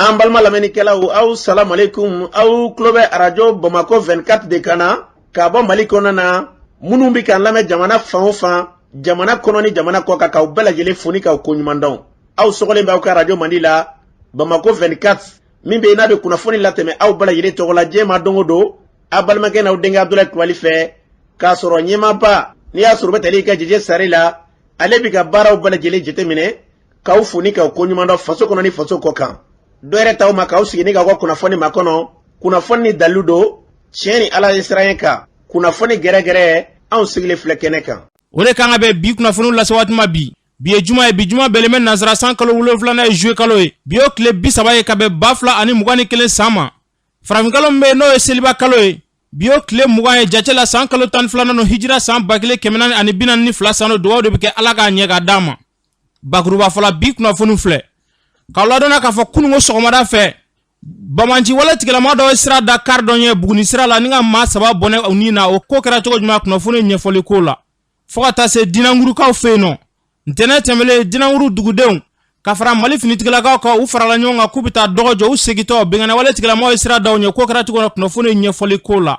An balima lamɛnnikɛlaw, aw salamalekun. Aw tulo bɛ arajo Bamakɔ 24 de kan na k'a bɔ Mali kɔnɔna na. Minnu bɛ k'an lamɛn jamana fan o fan, jamana kɔnɔ ni jamana kɔ kan, k'aw bɛɛ lajɛlen fo ni k'aw koɲuman dɔn. Aw sɔgɔlen bɛ aw ka arajo mandi la, Bamakɔ 24, min bɛ yen n'a bɛ kunnafoni latɛmɛ aw bɛɛ lajɛlen tɔgɔ la diɲɛ ma don o don, aw balimakɛ n'aw denkɛ Abudulayi Kulubali fɛ, k'a sɔrɔ ɲɛmaaba n'i y'a sɔrɔ u bɛ tali kɛ Jeje Sare la, ale bɛ ka baaraw bɛɛ lajɛlen jateminɛ, k'aw fo ni k'aw koɲuman dɔn faso kɔnɔ ni faso kɔ kan. Dɔ yɛrɛ t'aw ma k'aw sigi ni k'aw ka kunnafoni makɔnɔ, kunnafoni ni dalilu don, tiɲɛ ni Ala ye siran kan, kunnafoni gɛrɛgɛrɛ, anw sigilen filɛ kɛnɛ kan. O de kan ka bɛn bi kunnafoniw lase waati ma bi. Bi ye juma ye, bi juma bɛnnen bɛ nansara san kalo 7nan ye, juillet kalo ye. Bi y'o tile 30 ye ka bɛn 2021 san ma. Farafinkalo min bɛ yen, n'o ye seliba kalo ye, bi y'o tile 20 ye jate la, san kalo 12nan don, hijira san 1442 san don. Dugawu de bɛ kɛ, Ala k'a ɲɛ k'a d'a ma. Bakuruba fɔla, bi kunnafoniw filɛ k'aw ladɔnna k'a fɔ kununko sɔgɔmada fɛ, bamanci wale tigilama dɔ ye sira da kari dɔ ɲɛ Buguni sira la ni ka maa 3 bɔnɛ u ni na. O ko kɛra cogo jumɛn? Kunnafoni ɲɛfɔli ko la, fo ka taa se Dinangurukaw fɛ yen nɔ, ntɛnɛn tɛmɛlen, Dinankuru dugudenw ka fara Mali finitigilakaw kan, u farala ɲɔgɔn kan k'u bɛ taa dɔgɔ jɔ. U segintɔ, binkanni wale tigilamaw ye sira da u ɲɛ. Ko kɛra cogo min na, kunnafoni ɲɛfɔli ko la,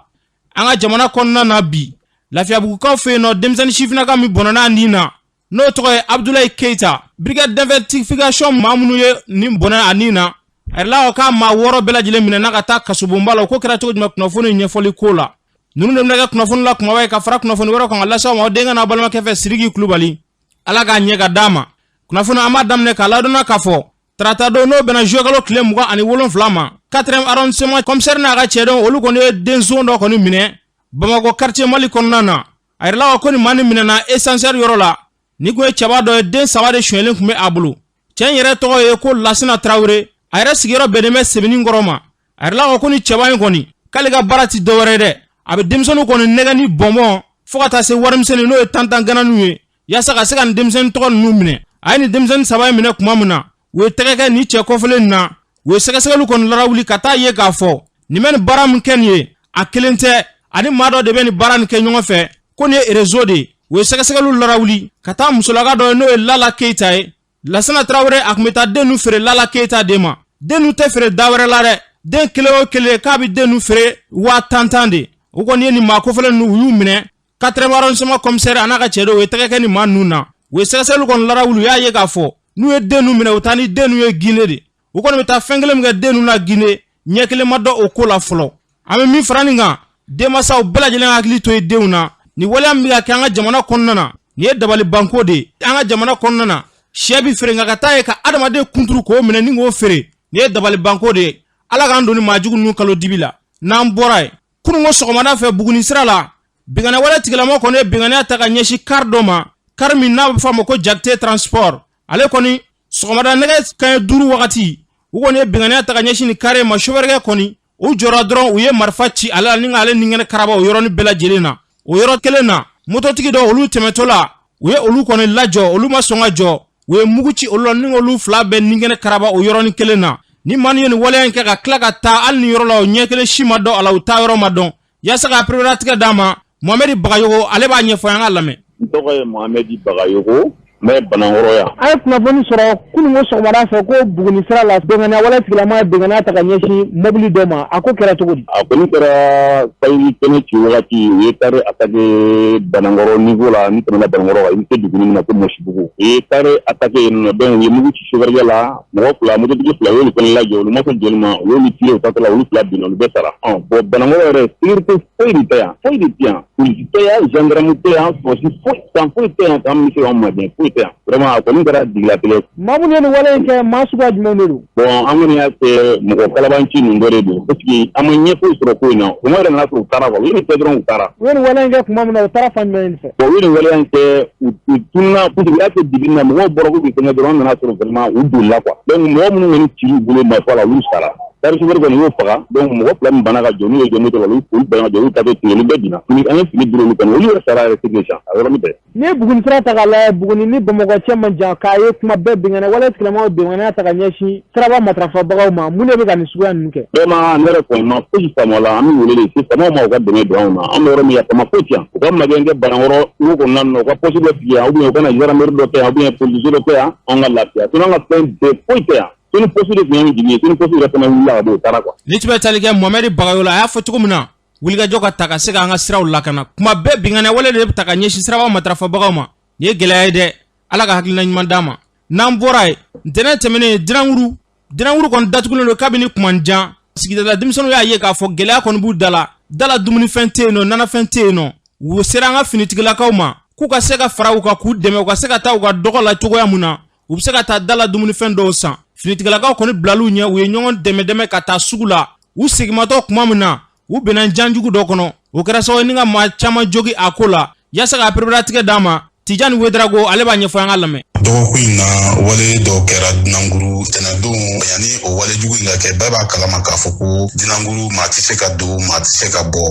an ka jamana kɔnɔna na bi, Lafiyabugukaw fɛ yen nɔ, denmisɛnnin sifinnaka min bɔnɛna nin na, n'o tɔgɔ ye Abudulayi Keyita, brigade d'investigation maa minnu ye nin bɔnɛ a nin na, a yɛrɛ k'a maa 6 bɛɛ lajɛlen minɛ n'a ka taa kasobonba la. O ko kɛra cogo jumɛn? Kunnafoni ɲɛfɔli ko la, ninnu de bɛna kɛ kunnafoni la kumaba ye ka fara kunnafoni wɛrɛ kan ka lase aw ma, aw denkɛ n'a balimakɛ fɛ, Sidiki Kulubali. Ala k'a ɲɛ ka d'a ma. Kunnafoni, an b'a daminɛ k'a ladɔnna k'a fɔ tarata don, n'o bɛnna juillet kalo tile 27 ma, 4e arrondissement commissaire n'a ka cɛdenw, olu kɔni ye denson dɔ kɔni minɛ Bamakɔ quartier Mali kɔnɔna na. A yɛrɛ ko nin maa nin minɛna ascenseur yɔrɔ la. Ni kun ye cɛba dɔ ye, den 3 de sonyɛlen tun bɛ a bolo. Cɛ in yɛrɛ tɔgɔ ye ko Lasina Tarawele, a yɛrɛ sigiyɔrɔ bɛnnen bɛ Sebeninkɔrɔ ma. A yɛrɛ ko ni cɛba in kɔni, k'ale ka baara ti dɔwɛrɛ dɛ, a bɛ denmisɛnninw kɔni nɛgɛ ni bɔnbɔn fo ka taa se warimisɛnnin, n'o ye tantan gananiw ye, yaasa ka se ka nin denmisɛnnin tɔgɔ ninnu minɛ. A ye nin denmisɛnnin 3 in minɛ tuma min na, u ye tɛgɛ kɛ nin cɛ kɔfɛlen nin na. U ye sɛgɛsɛgɛliw kɔni larawuli ka taa ye k'a fɔ nin bɛ nin baara min kɛ nin ye, a kelen tɛ, ani maa dɔ de bɛ nin baara nin kɛ ɲɔgɔn fɛ, ko nin ye réseau de ye. U ye sɛgɛsɛgɛliw larawuli ka taa musolaka dɔ ye, n'o ye Lala Keyita ye. Lasana Tarawele, a tun bɛ taa den ninnu feere Lala Keyita de ma. Den ninnu tɛ feere da wɛrɛ la dɛ, den kelen o kelen, k'a bɛ den ninnu feere 10 000 de. U kɔni ye nin maa kofɔlen ninnu, u y'u minɛ. 4e arrondissement commissaire a n'a ka cɛdenw, u ye tɛgɛ kɛ nin maa ninnu na. U ye sɛgɛsɛgɛliw kɔni larawuli, u y'a ye k'a fɔ n'u ye den ninnu minɛ, u taa ni den ninnu ye Guinée de. U kɔni bɛ taa fɛn kelen min kɛ den ninnu na Guinée, ɲɛ kelen ma dɔn o ko la fɔlɔ. An bɛ min fara nin kan, denmansaw bɛɛ lajɛlen hakili to ye denw na. Nin waleya min bɛ ka kɛ an ka jamana kɔnɔna na, nin ye dabalibanko de ye. An ka jamana kɔnɔna na, sɛ bɛ feere, nka ka taa ye ka adamaden kunturu k'o minɛ ni k'o feere, nin ye dabalibanko de ye. Ala k'an don ni maajugu ninnu kalo dibi la. N'an bɔra yen, kununko sɔgɔmada fɛ, Buguni sira la, binkanni wale tigilama kɔni ye binkanniya ta ka ɲɛsin kari dɔ ma, kari min n'a bɛ fɔ a ma ko Jakite Transport. Ale kɔni, sɔgɔmada nɛgɛ kanɲɛ 5 wagati, u kɔni ye binkanniya ta ka ɲɛsin nin kari ma. Sofɛrikɛ kɔni, u jɔra dɔrɔn, u ye marifa ci ale la ni k'ale ni kɛnɛ karaba o yɔrɔnin bɛɛ lajɛlen na. O yɔrɔ kelen na, mototigi dɔ, olu tɛmɛtɔ la, u ye olu kɔni lajɔ, olu ma sɔn ka jɔ, u ye mugu ci olu la ni olu fila bɛɛ ni kɛnɛ karaba o yɔrɔnin kelen na. Ni maa ye nin waleya in kɛ ka tila ka taa hali ni yɔrɔ la, o ɲɛ kelen si ma dɔn a la, u taa yɔrɔ ma dɔn. Yaasa ka pereperelatigɛ d'a ma, Mohamɛdi Bagayogo, ale b'a ɲɛfɔ, an ka lamɛn. N tɔgɔ ye Mohamɛdi Bagayogo, n bɛ Banankɔrɔ yan. An ye kunnafoni sɔrɔ kununko sɔgɔmada fɛ ko Buguni sira la, binkanni wale tigilama ye binkanni ta ka ɲɛsin mobili dɔ ma. A ko kɛra cogo di? A kɔni kɛra fayiri kɛnɛ ci wagati, u ye car attaqué Banankɔrɔ niveau la. Ni tɛmɛna Banankɔrɔ kan, i bɛ se dugu min na ko Mɔsibugu, u ye car attaqué yen nɔ. Donc u ye mugu ci sofɛrikɛ la, mɔgɔ fila, mototigi fila, u y'olu fana lajɔ, olu ma sɔn jɔli ma, u y'olu tiré u taatɔ la, olu fila binna, olu bɛɛ sara. Bon, Banankɔrɔ yɛrɛ, sécurité foyi de tɛ yan, foyi de tɛ yan. Polisi tɛ yan, gendarme tɛ yan, sɔrɔdasi foyi, san foyi tɛ yan k'an bɛ se k'anw magɛn, foyi tɛ yan. Vraiment, a kɔni kɛra jigilatigɛ. Maa minnu ye nin wale in kɛ, maa suguya jumɛn de don? Bon, an kɔni y'a kɛ mɔgɔ kalabanci ninnu dɔ de don, parce que an ma ɲɛ foyi sɔrɔ ko in na. O yɛrɛ nana sɔrɔ u taara quoi, u ye nin kɛ dɔrɔn, u taara. U ye nin wale in kɛ tuma min na, u taara fan jumɛn fɛ? Bon, u ye nin waleya in kɛ, u tununa, parce que u y'a kɛ dibi na, mɔgɔw bɔra k'u bɛ fɛngɛ dɔrɔn, an nana sɔrɔ vraiment u bolila quoi. Donc mɔgɔ minnu kɔni cir'u bolo marifa la, olu sara. Car chauffeur kɔni y'o faga. Donc mɔgɔ fila min banna ka jɔ, n'u ye jɔ moto la, olu banna ka jɔ, olu taatɔ tun, olu bɛɛ binna. An ye fini duuru, olu kɔni, olu yɛrɛ sara yɛrɛ sigi sisan a yɔrɔnin bɛɛ. N'i ye Buguni sira ta k'a lajɛ, Buguni ni Bamakɔ cɛ man jan, k'a ye kuma bɛɛ binkanni wale tigilamaw binkanniya ta ka ɲɛsin siraba matarafabagaw ma, mun de bɛ ka nin suguya ninnu kɛ? Vraiment, ne yɛrɛ kɔni ma foyi faamu a la. An bɛ wele de se faamaw ma, u ka dɛmɛ don anw na. An bɛ yɔrɔ min, faama foyi tɛ yan. U ka magɛn kɛ Banankɔrɔ kungo kɔnɔna na, u ka poste dɔ sigi yan, ou bien u ka na gendarmerie dɔ kɛ yan, ou bien policier dɔ kɛ yan, an ka lafiya. Sinon an ka fɛn bɛɛ, foyi tɛ yan. Senu poste de tun y'anw jigi ye, Senu poste yɛrɛ fana wulila ka bɔ, o taara quoi. Ni tun bɛ tali kɛ Mohamɛdi Bagayogo la, a y'a fɔ cogo min na, wulikajɔ ka ta ka se k'an ka siraw lakana. Kuma bɛɛ binkanni wale de bɛ ta ka ɲɛsin siraba matarafabagaw ma. Nin ye gɛlɛya ye dɛ, Ala ka hakilina ɲuman d'an ma. N'an bɔra yen, ntɛnɛn tɛmɛnen, Dinankuru, Dinankuru kɔni datugulen don kabini kuma jan. Sigidala denmisɛnninw y'a ye k'a fɔ gɛlɛya kɔni b'u da la, da la dumunifɛn tɛ yen nɔ, nanafɛn tɛ yen nɔ. U sera an ka finitigilakaw ma k'u ka se ka fara u kan k'u dɛmɛ, u ka se ka taa u ka dɔgɔ la cogoya mun na u bɛ se ka taa da la dumunifɛn dɔw san. Finitigilakaw kɔni bilal'u ɲɛ, u ye ɲɔgɔn dɛmɛ dɛmɛ ka taa sugu la. U segimatɔ tuma min na, u binna janjugu dɔ kɔnɔ, o kɛra sababu ni ka maa caman jogi a ko la. Yaasa ka pereperelatigɛ d'an ma, Tijani Wedarago, ale b'a ɲɛfɔ, an ka lamɛn. Dɔgɔkun in na, wale dɔw kɛra Dinankuru tɛnɛdon. Yanni o wale jugu in ka kɛ, bɛɛ b'a kalama k'a fɔ ko Dinankuru, maa tɛ se ka don, maa tɛ se ka bɔ,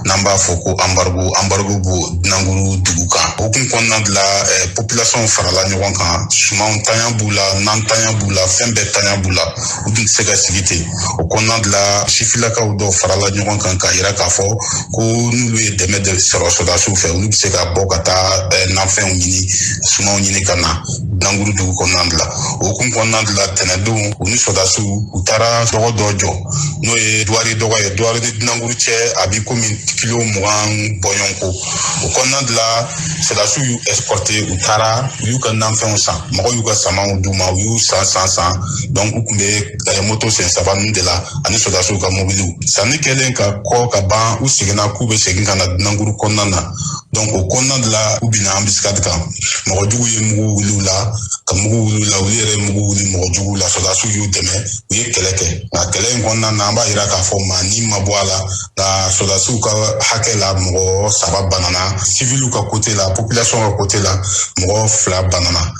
n'an b'a fɔ ko embargo. Embargo b'o Dinankuru dugu kan. O kun kɔnɔna de la, population farala ɲɔgɔn kan. Sumanw tanya b'u la, nan tanya b'u la, fɛn bɛɛ tanya b'u la. U dun tɛ se ka sigi ten. O kɔnɔna de la, sifilakaw dɔw farala ɲɔgɔn kan k'a yira k'a fɔ ko n'olu ye dɛmɛ de sɔrɔ sɔrɔdasiw fɛ, olu bɛ se ka bɔ ka taa nafɛnw ɲini, sumanw ɲini ka na Dinankuru dugu kɔnɔna de la. O kun kɔnɔna de la, tɛnɛdon, u ni sɔrɔdasiw, u taara dɔgɔ dɔ jɔ, n'o ye Duwari dɔgɔ ye. Duwari ni Dinankuru cɛ, a bi komi kilo 20 bɔɲɔgɔnko. O kɔnɔna de la, sɔrɔdasiw y'u escorter, u taara, u y'u ka nafɛnw san, mɔgɔw y'u ka samanw d'u ma, u y'u san san san. Donc u tun bɛ moto sen saba ninnu de la ani sɔrɔdasiw ka mobiliw. Sanni kɛlen ka kɔ ka ban, u seginna k'u bɛ segin ka na Dinankuru kɔnɔna na. Donc o kɔnɔna de la, u binna embuscade kan. Mɔgɔ jugu ye mugu wuli u la, ka mugu wuli u la, olu yɛrɛ ye mugu wuli mɔgɔ jugu la. Sɔrɔdasiw y'u dɛmɛ, u ye kɛlɛ kɛ. Nka kɛlɛ in kɔnɔna na, an b'a yira k'a fɔ maa ni ma bɔ a la, nka sɔrɔdasiw ka hakɛ la, mɔgɔ saba banana. Civiliw ka côté la, population ka côté la, mɔgɔ fila banana.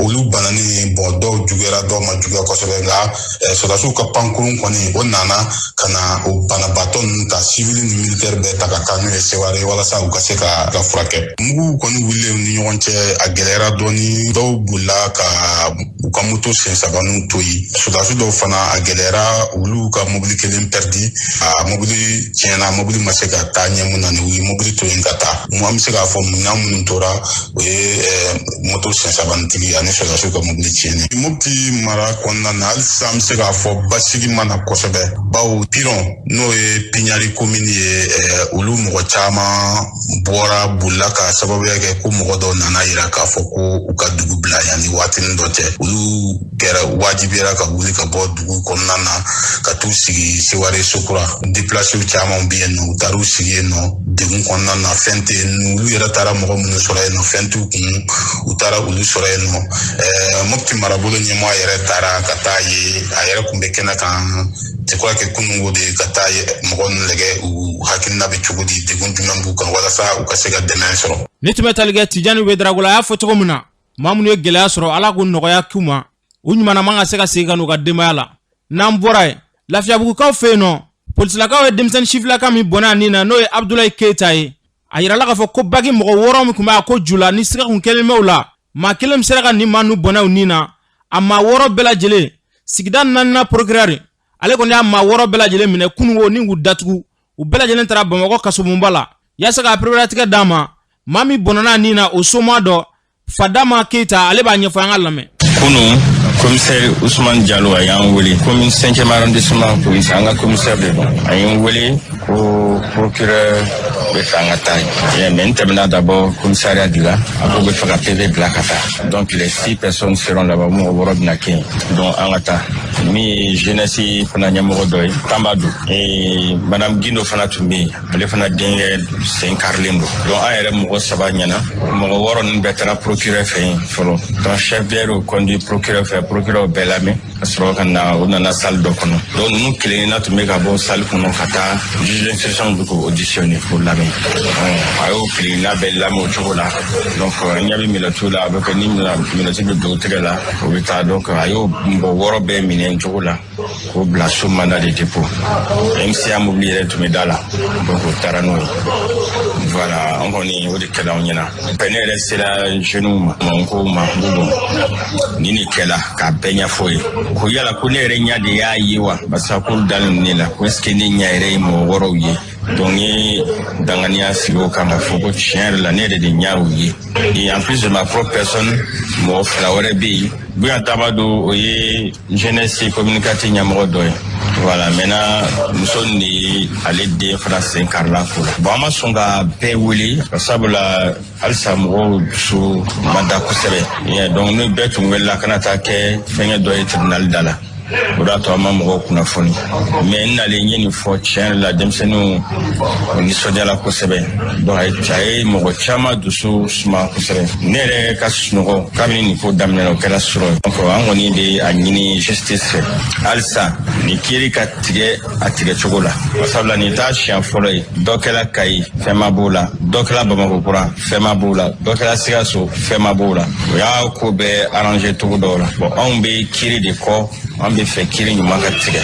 Olu bananen, bon, dɔw juguyara, dɔw ma juguya kosɛbɛ. Nka sɔrɔdasiw ka pankurun kɔni, o nana ka na o banabaatɔ ninnu ta, civil ni militaire bɛɛ ta ka taa n'u ye Seware, walasa u ka se ka furakɛ. Muguw kɔni wulilen ni ɲɔgɔn cɛ, a gɛlɛyara dɔɔni. Dɔw bolila ka u ka moto sen sabaninw to yen. Sɔrɔdasi dɔw fana, a gɛlɛyara, olu ka mobili kelen pɛridi, a mobili tiɲɛna, mobili ma se ka taa ɲɛ mun na, ni u ye mobili to yen ka taa. An bɛ se k'a fɔ minɛn minnu tora, o ye moto sen sabanitigi ani sɔrɔdasiw ka mobili tiɲɛnen. Mopti mara kɔnɔna na, halisa an bɛ se k'a fɔ basigi ma na kosɛbɛ, bawo Piron, n'o ye Piɲari komini ye, olu mɔgɔ caman bɔra, bolila ka sababuya kɛ ko mɔgɔ dɔw nana yira k'a fɔ ko u ka dugu bila yanni waatinin dɔ cɛ. Olu kɛra wajibiyara ka wuli ka bɔ dugu kɔnɔna na ka t'u sigi Seware Sokura. Déplacéw caman bɛ yen nɔ, u taar'u sigi yen nɔ degun kɔnɔna na, fɛn tɛ yen. Olu yɛrɛ taara mɔgɔ minnu sɔrɔ yen nɔ, fɛn t'u kun, u taara olu sɔrɔ yen nɔ. Mopti marabolo ɲɛmɔgɔ yɛrɛ taara ka taa ye, a yɛrɛ kun bɛ kɛnɛ kan, je crois que kununko de, ka taa mɔgɔ ninnu lajɛ, u hakilina bɛ cogo di, degun jumɛn b'u kan, walasa u ka se ka dɛmɛ sɔrɔ. Ni tun bɛ tali kɛ Tijani Wedarago la, a y'a fɔ cogo min na, maa minnu ye gɛlɛya sɔrɔ, Ala k'u nɔgɔya k'u ma, u ɲumanna man ka se ka segin ka n'u ka denbaya la. N'an bɔra yen, Lafiyabugukaw fɛ yen nɔ, polisilakaw ye denmisɛnnin sifilaka min bɔnɛ a nin na, n'o ye Abudulayi Keyita ye, a yirala k'a fɔ ko baki mɔgɔ wɔɔrɔ min tun bɛ a ko ju la, ni siga kun kɛlen bɛ u la, maa kelen min sera ka nin maa ninnu bɔnɛ u nin na. A maa wɔɔrɔ bɛɛ lajɛlen, sigida naaninan procureur, ale kɔni y'a maa wɔɔrɔ bɛɛ lajɛlen minɛ kununko ni k'u datugu. U bɛɛ lajɛlen taara Bamakɔ kasobonba la. Yaasa ka pereperelatigɛ d'an ma, maa min bɔnɛna a nin na, o soma dɔ, Fadama Keyita, ale b'a ɲɛfɔ, an ka lamɛn. Kunu, commissaire Ousmane Diallo a y'an wele, commune 5e arrondissement police, an ka commissaire de don. A ye n wele ko procureur bɛ fɛ an ka taa yen, mais n tɛmɛna d'abord commissariat de la. A ko bɛ fɛ ka PV bila ka taa, donc les six personnes seront là-bas, mɔgɔ wɔɔrɔ bɛna kɛ yen, donc an ka taa. Min ye jeunesse fana ɲɛmɔgɔ dɔ ye, Tanba don, madame Gindo fana tun bɛ yen, ale fana denkɛ sen karilen don. Donc an yɛrɛ mɔgɔ saba ɲɛna, mɔgɔ wɔɔrɔ ninnu bɛɛ taara procureur fɛ yen fɔlɔ. Donc chef bɛɛ y'o conduit procureur fɛ, procureur bɛɛ lamɛn ka sɔrɔ ka na. U nana salle dɔ kɔnɔ. Donc ninnu kelenna tun bɛ ka bɔ salle kɔnɔ ka taa, juge d'instruction bɛ k'o auditionner, k'o lamɛn. A y'o kelenna bɛɛ lamɛn o cogo la. Donc an ɲɛ bɛ minɛtu la, a bɛ kɛ ni minɛtu bɛ don tɛgɛ la, o bɛ taa. Donc a y'o mɔgɔ wɔɔrɔ bɛɛ minɛ cogo la k'o bila sous mandat de dépôt. MCA mobili yɛrɛ tun bɛ da la, donc o taara n'o ye. Voilà, an kɔni o de kɛla anw ɲɛna. Ne yɛrɛ sera jeunes ma, n ko ma, n ko bon, nin de kɛla, k'a bɛɛ ɲɛfɔ ye ko yala ko ne yɛrɛ ɲɛ de y'a ye wa, parce que k'olu dalen ne la, ko est ce que ne ɲɛ yɛrɛ ye mɔgɔ wɔɔrɔw ye. Donc n ye danganiya sigi o kan k'a fɔ ko tiɲɛ yɛrɛ la, ne yɛrɛ de ɲɛ y'u ye. Et en plus de ma propre personne, mɔgɔ fila wɛrɛ bɛ yen. Buya Tabado, o ye jeunesse communicateur ɲɛmɔgɔ dɔ ye. Voilà, maintenant muso nin de ye ale den fana sen karila ko la. Bon, an ma sɔn ka bɛɛ wele, sabula halisa mɔgɔw dusu ma da kosɛbɛ. Donc n'o bɛɛ tun welela, kana taa kɛ fɛnkɛ dɔ ye tribunal da la. O de y'a to an ma mɔgɔw kunnafoni. Mais n nalen, n ye nin fɔ. Tiɲɛ yɛrɛ la, denmisɛnninw, o nisɔndiyala kosɛbɛ. Donc a ye mɔgɔ caman dusu suma kosɛbɛ. Ne yɛrɛ ka sunɔgɔ kabini nin ko daminɛna, o kɛra surɔ ye. Donc an kɔni bɛ a ɲini justice fɛ halisa, nin kiiri ka tigɛ a tigɛ cogo la, sabula nin t'a siɲɛ fɔlɔ ye. Dɔ kɛla Kayi, fɛn ma b'o la. Dɔ kɛla Bamakɔ kura, fɛn ma b'o la. Dɔ kɛla Sikaso, fɛn ma b'o la. O y'a ko bɛɛ arranger cogo dɔw la. Bon, anw bɛ kiiri de kɔ, an bɛ fɛ kiiri ɲuman ka tigɛ.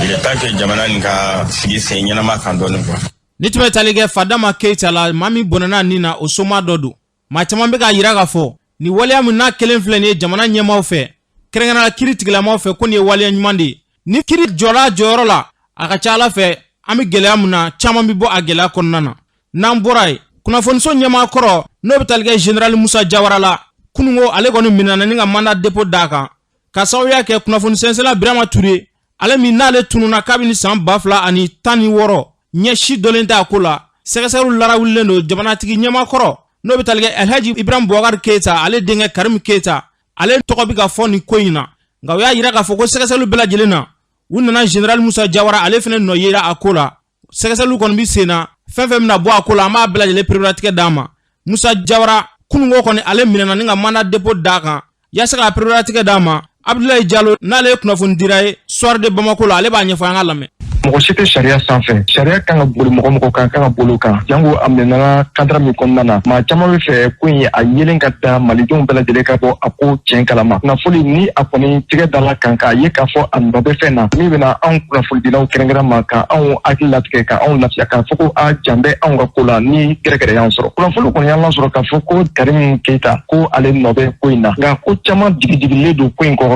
Il est temps que jamana nin ka sigi sen ɲɛnama kan dɔɔnin quoi. Ni tun bɛ tali kɛ Fadama Keyita la, maa min bɔnɛna nin na, o soma dɔ don. Maa caman bɛ k'a yira k'a fɔ nin waleya min n'a kelen filɛ nin ye jamana ɲɛmaaw fɛ, kɛrɛnkɛrɛnnenya kiiri tigilamaw fɛ, ko nin ye waleya ɲuman de ye. Ni kiiri jɔra a jɔyɔrɔ la, a ka ca ala fɛ, an bɛ gɛlɛya min na, caman bɛ bɔ a gɛlɛya kɔnɔna na. N'an bɔra yen, kunnafoniso ɲɛmaa kɔrɔ, n'o bɛ tali kɛ général Musa Jawara la, kununko ale kɔni minɛna ni ka mandat dépôt d'a kan, ka sababuya kɛ kunnafoni sɛnsɛnla Birama Ture, ale min n'ale tununa kabini san 2016, ɲɛ si dɔlen tɛ a ko la. Sɛgɛsɛgɛliw larawulilen don. Jamanatigi ɲɛmaakɔrɔ, n'o bɛ tali kɛ Alhaji Ibrahim Boubacar Keyita, ale denkɛ Karim Keyita, ale tɔgɔ bɛ ka fɔ nin ko in na. Nka u y'a yira k'a fɔ ko sɛgɛsɛgɛliw bɛɛ lajɛlen na, u nana général Musa Jawara, ale fana nɔ yera a ko la. Sɛgɛsɛgɛliw kɔni bɛ sen na. Fɛn fɛn bɛna bɔ a ko la, an b'a bɛɛ lajɛlen pereperelatigɛ d'a ma. Musa Jawara, kununko kɔni ale minɛna ni ka mandat dépôt d'a kan yaasa ka pereperelatigɛ d'a ma. Abdoulaye Diallo, n'ale ye kunnafoni dira ye Soir de Bamako la, ale b'a ɲɛfɔ, an ka lamɛn. Mɔgɔ si tɛ sariya sanfɛ. Sariya kan ka boli mɔgɔ mɔgɔ kan, kan ka bolo kan. Jango a minɛna cadre min kɔnɔna na, maa caman bɛ fɛ ko in a yelen ka da, malidenw bɛɛ lajɛlen ka bɔ a ko tiɲɛ kalama. Kunnafoni ni a kɔni tigɛ dala kan k'a ye k'a fɔ a nɔ bɛ fɛn na min bɛna anw kunnafonidilaw kɛrɛnkɛrɛn ma, ka anw hakili latigɛ, ka anw lafiya, k'a fɔ ko a jan bɛ anw ka ko la ni gɛrɛgɛrɛ y'an sɔrɔ. Kunnafoni kɔni y'an lasɔrɔ k'a fɔ ko Karim Keyita, ko ale nɔ bɛ ko in na, nka ko caman digidigilen don ko in kɔrɔ.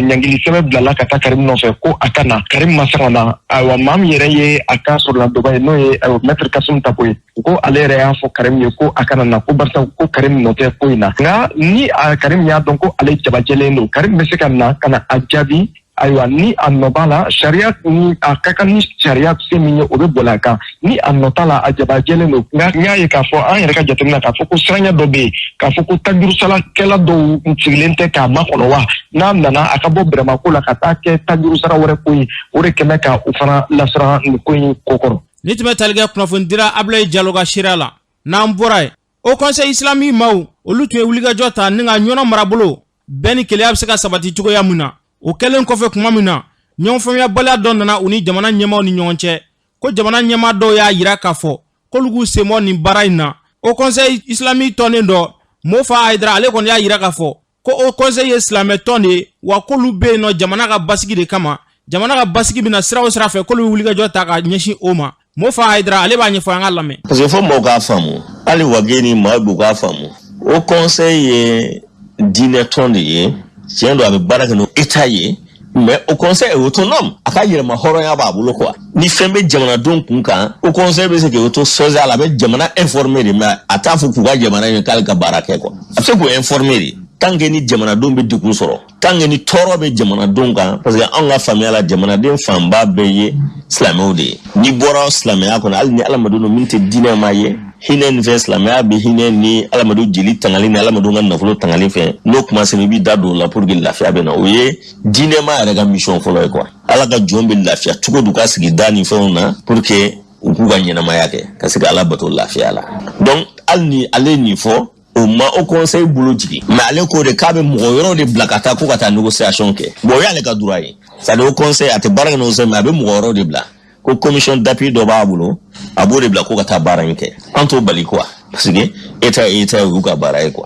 Ɲangili sɛbɛn bilala ka taa Karim nɔfɛ ko a ka na. Karim ma se ka na. Ayiwa, maa min yɛrɛ ye a ka sɔrɔladɔba ye, n'o ye ayiwa maître Kasum Tapo ye, ko ale yɛrɛ y'a fɔ Karim ye ko a kana na, ko barisa ko Karim nɔ tɛ ko in na. Nka ni a Karim y'a dɔn ko ale jabajɛlen don, Karim bɛ se ka na ka na a jaabi. Ayiwa, ni a nɔ b'a la, sariya ni a ka kan ni sariya se min ye, o bɛ boli a kan. Ni a nɔ t'a la, a jabajɛlen don. Nka n y'a ye k'a fɔ an yɛrɛ ka jateminɛ k'a fɔ ko siranya dɔ bɛ yen, k'a fɔ ko tajurusarakɛla dɔw sigilen tɛ k'a makɔnɔ wa n'a nana a ka bɔ bɛrɛmako la ka taa kɛ tajurusara wɛrɛ ko ye. O de kɛmɛ ka u fana lasiran nin ko in ko kɔrɔ. Ni tun bɛ tali kɛ kunnafonidira Abulayi Jalo ka seereya la. N'an bɔra yen, Haut Conseil islamique maaw, olu tun ye wulikajɔ ta ni ka Ɲɔnɔ marabolo bɛn ni kelenya bɛ se ka sabati cogoya min na. O kɛlen kɔfɛ, tuma min na ɲɔgɔn faamuyabaliya dɔ nana u ni jamana ɲɛmaaw ni ɲɔgɔn cɛ, ko jamana ɲɛmaa dɔw y'a yira k'a fɔ k'olu k'u sen bɔ nin baara in na, Haut Conseil islamique tɔnden dɔ, Mofa Hayidara, ale kɔni y'a yira k'a fɔ ko Haut Conseil ye silamɛ tɔn de ye, wa k'olu bɛ yen nɔ jamana ka basigi de kama. Jamana ka basigi bɛna sira o sira fɛ, k'olu bɛ wulikajɔ ta ka ɲɛsin o ma. Mofa Hayidara, ale b'a ɲɛfɔ, an ka lamɛn. Parce que fo mɔgɔw k'a faamu, hali Wage ni maa b'u k'a faamu, Haut Conseil ye diinɛ tɔn de ye. Tiɲɛ don, a bɛ baara kɛ n'o État ye, mais Haut Conseil est autonome, a ka yɛrɛma hɔrɔnya b'a bolo quoi. Ni fɛn bɛ jamanadenw kun kan, Haut Conseil bɛ se k'i auto saisir a la. A bɛ jamana informer de, mais a t'a fɔ k'u ka jamana ye k'ale ka baara kɛ quoi. A bɛ se k'u informer de tant que ni jamanadenw bɛ degun sɔrɔ, tant que ni tɔɔrɔ bɛ jamanadenw kan, parce que anw ka faamuya la, jamanaden fanba bɛɛ ye silamɛw de ye. N'i bɔra silamɛya kɔnɔ, hali ni adamadenw don min tɛ diinɛ ma ye, hinɛ nin fɛn, silamɛya bɛ hinɛ ni adamadenw jeli tangali ni adamadenw ka nafolo tangali fɛ. N'o kuma sera, i b'i da don o la pour que lafiya bɛ na. O ye diinɛma yɛrɛ ka mission fɔlɔ ye quoi. Ala ka jɔn bɛ lafiya cogo di u ka sigida ni fɛnw na pour que u k'u ka ɲɛnamaya kɛ ka se ka Ala bato lafiya la. Donc hali ni ale ye nin fɔ, o ma Haut Conseil bolo jigin, mais ale ko de k'a bɛ mɔgɔ wɛrɛw de bila ka taa ko ka taa négociation kɛ. Bon, o y'ale ka droit ye. C'est à dire, Haut Conseil a tɛ baara kɛ négociation, mais a bɛ mɔgɔ wɛrɛw de bila, ko commission d'appui dɔ b'a bolo, a b'o de bila ko ka taa baara in kɛ. An t'o bali quoi, parce que État ye État ye, o y'u ka baara ye quoi.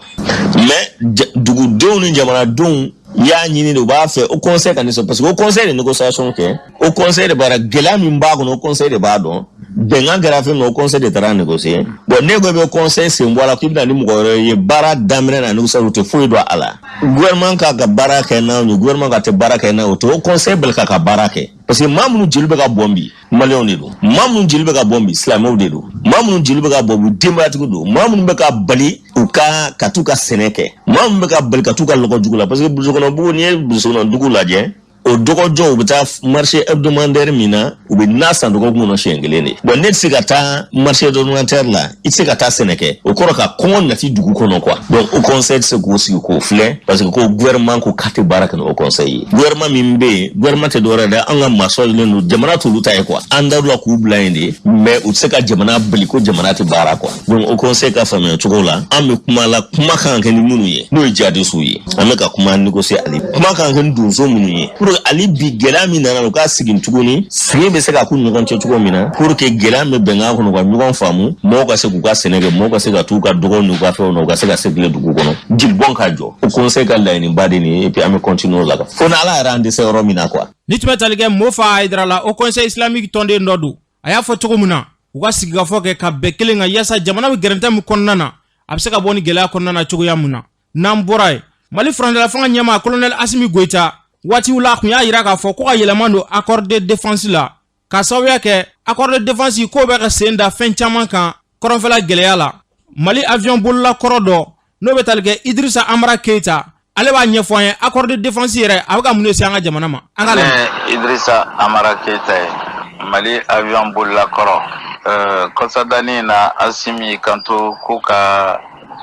Mais dugudenw ni jamanadenw y'a ɲini de, u b'a fɛ Haut Conseil ka nisɔn, parce que Haut Conseil de négociation kɛ, Haut Conseil de b'a gɛlɛya min b'a kɔnɔ, Haut Conseil de b'a dɔn. Bɛnkan kɛra fɛn min, Haut Conseil de taara négocier. Bon, ne ko i bɛ conseil sen bɔ a la k'i bɛna ni mɔgɔ wɛrɛ ye baara daminɛ na négociation, o tɛ foyi dɔn a la. Gouvernement k'a ka baara kɛ n'a ye, gouvernement ka tɛ baara kɛ n'a ye, o tɛ Haut Conseil bali k'a ka baara kɛ. Parce que maa minnu jeli bɛ ka bɔn bi, maliyɛnw de don. Maa minnu jeli bɛ ka bɔn bi, silamɛw de don. Maa minnu jeli bɛ ka bɔn bi, denbayatigiw don. Maa minnu bɛ ka bali u ka ka t'u ka sɛnɛ kɛ, maa minnu bɛ ka bali ka t'u ka lɔgɔ jugu la, parce que burusukɔnɔ bugu, n'i ye burusukɔnɔ dugu lajɛ, o dɔgɔjɔ, u bɛ taa marché hebdomadaire min na, u bɛ na san dɔgɔkun kɔnɔ siɲɛ kelen de. Bon, ne tɛ se ka taa marché hebdomadaire la, i tɛ se ka taa sɛnɛ kɛ, o kɔrɔ ka kɔngɔ nati dugu kɔnɔ quoi. Donc haut conseil tɛ se k'o sigi k'o filɛ, parce que ko gouvernement ko k'a tɛ baara kɛ ni haut conseil ye. Gouvernement min bɛ yen, gouvernement tɛ dɔwɛrɛ dɛ, an ka maa sɔrɔlen don, jamana t'olu ta ye quoi. An dar'u la k'u bila yen de, mais u tɛ se ka jamana bali ko jamana tɛ baara quoi. Donc haut conseil ka faamuya cogo la, an bɛ kuma la, kuma kan ka kɛ ni minnu ye, n'o ye jihadisiw ye, an bɛ ka kuma négocier hali kuma kan ka kɛ ni donso minnu ye, pour que hali bi gɛlɛya min nana, u k'a sigi tuguni, sigi bɛ se ka k'u ni ɲɔgɔn cɛ cogo min na, pour que gɛlɛya min bɛ bɛnkan kɔnɔ, u ka ɲɔgɔn faamu, mɔgɔw ka se k'u ka sɛnɛ kɛ, mɔgɔw ka se ka t'u ka dɔgɔw n'u ka fɛnw na, u ka se ka circuler dugu kɔnɔ, jilibɔn ka jɔ. Haut conseil ka laɲiniba de nin ye, et puis an bɛ continuer o la fo ni Ala yɛrɛ an dɛsɛ yɔrɔ min na quoi. Ni tun bɛ tali kɛ Mofa Hayidara la, haut conseil islamique tɔnden dɔ don. A y'a fɔ cogo min na, u ka sigikafɔ kɛ ka bɛn kelen kan yaasa jamana bɛ gɛrɛntɛ min kɔnɔna na, a bɛ se ka bɔ ni gɛlɛya kɔnɔna na cogoya min na. N'an bɔra yen, Mali furancɛla fanga ɲɛmaa colonel Asimi Goyita, waatiw la, a tun y'a yira k'a fɔ ko ka yɛlɛma don accord de défense la, k'a sababuya kɛ accord de défense k'o bɛ ka sen da fɛn caman kan kɔrɔnfɛla gɛlɛya la. Mali avion bolila kɔrɔ dɔ, n'o bɛ tali kɛ Idirisa Amara Keyita, ale b'a ɲɛfɔ an ye accord de défense yɛrɛ, a bɛ ka mun de se an ka jamana ma. An ka Ne Idirisa Amara Keyita ye, Mali avion bolila kɔrɔ. Kɔsadani na, Asimi kanto ko ka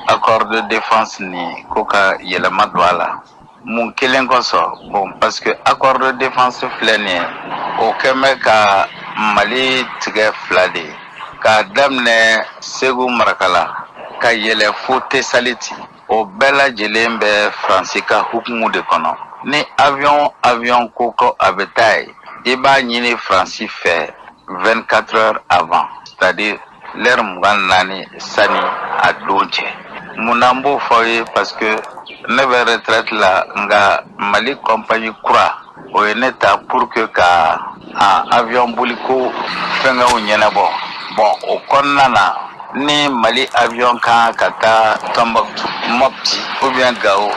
accord de défense ni ko ka yɛlɛma don a la. Mun kelen kosɔn? Bon, parce que accord de défense filɛ nin ye, o kɛn bɛ ka Mali tigɛ fila de ye, k'a daminɛ Segu Marakala ka yɛlɛ fo Tesaliti, o bɛɛ lajɛlen bɛ Faransi ka hukumu de kɔnɔ. Ni avion ko a bɛ taa yen, i b'a ɲini Faransi fɛ 24 heures avant, c'est-à-dire lɛri 24 sani a don cɛ. Mun na n b'o fɔ aw ye? Parce que ne bɛ retraite la, nka Mali compagnie kura o ye ne ta pour que ka a avion boliko fɛngɛw ɲɛnabɔ. Bon, o kɔnɔna na, ni Mali avion kan ka taa Tombouctou, Mopti ou bien Gao,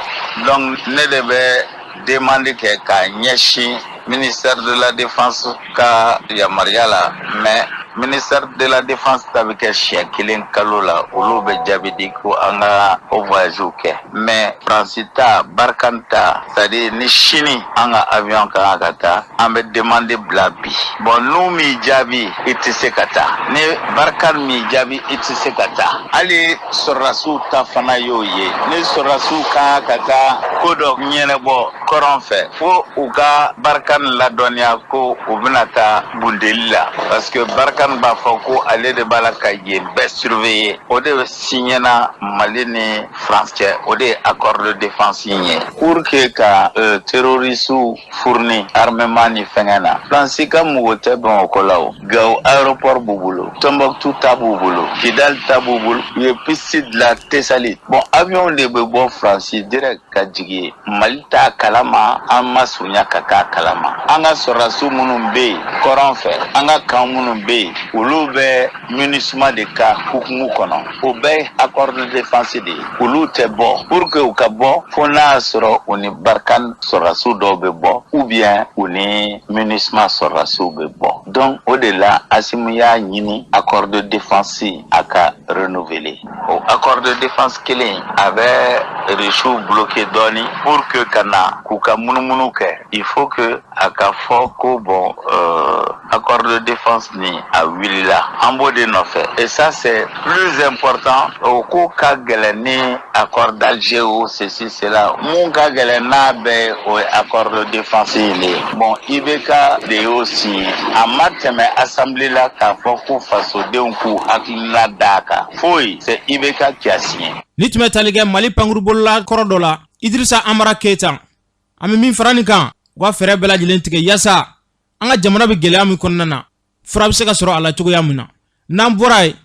donc ne de bɛ demande kɛ k'a ɲɛsin ministère de la défense ka yamaruya la. Mais ministère de la défense ta bɛ kɛ siɲɛ kelen kalo la, olu bɛ jaabi di ko an ka o voyage kɛ. Mais Faransi ta, Barkhane ta, c'est à dire ni sini an ka avion kan ka taa, an bɛ demande bila bi. Bon, n'u m'i jaabi, i tɛ se ka taa. Ni Barkhane m'i jaabi, i tɛ se ka taa. Hali sɔrɔdasiw ta fana y'o ye. Ni sɔrɔdasiw kan ka taa ko dɔ ɲɛnabɔ kɔrɔn fɛ, fo u ka Barkhane ladɔnniya ko u bɛna taa bundeli la, parce que Barkhane b'a fɔ ko ale de b'a la ka yen bɛɛ surveiller. O de signena Mali ni France cɛ, o de ye accord de défense in ye, pour que ka terroristes fourni armement ni fɛngɛ na. Faransi ka mɔgɔ tɛ Bamakɔ la. O Gao aéroport b'u bolo, Tombouctou ta b'u bolo, Kidal ta b'u bolo, u ye piste dilan Tesalit. Bon, avion de bɛ bɔ Faransi direct ka jigin, Mali t'a kalama, an ma surunya ka k'a kalama. An ka sɔrɔdasiw minnu bɛ yen kɔrɔn fɛ, an ka camp minnu bɛ yen, olu bɛ MINUSMA de ka hukumu kɔnɔ. O bɛɛ ye accord de défense de ye. Olu tɛ bɔ. Pour que u ka bɔ, fo n'a y'a sɔrɔ u ni Barkhane sɔrɔdasiw dɔw bɛ bɔ, ou bien u ni MINUSMA sɔrɔdasiw bɛ bɔ. Donc o de la, Asimi y'a ɲini accord de défense a ka renouveler. O accord de défense kelen, a bɛ Russiw bloquer dɔɔni pour que ka na k'u ka munumunu kɛ. Il faut que a ka fɔ ko bon, accord de défense ni a wulila, an b'o de nɔfɛ. Et ça, c'est plus important. O ko ka gɛlɛn ni accord d'Alger o ceci cela. Mun ka gɛlɛn n'a bɛɛ, o ye accord de défense in de ye. Bon, IBK de y'o signé, a ma tɛmɛ assemblée la k'a fɔ ko fasodenw k'u hakilina d'a kan, foyi. C'est IBK qui a signé. Ni tun bɛ tali kɛ Mali pankurubolola kɔrɔ dɔ la, Idirisa Amara Keyita. An bɛ min fara nin kan, u ka fɛɛrɛ bɛɛ lajɛlen tigɛ yaasa an ka jamana bɛ gɛlɛya min kɔnɔna na, fura bɛ se ka sɔrɔ a la cogoya min na. N'an bɔra yen,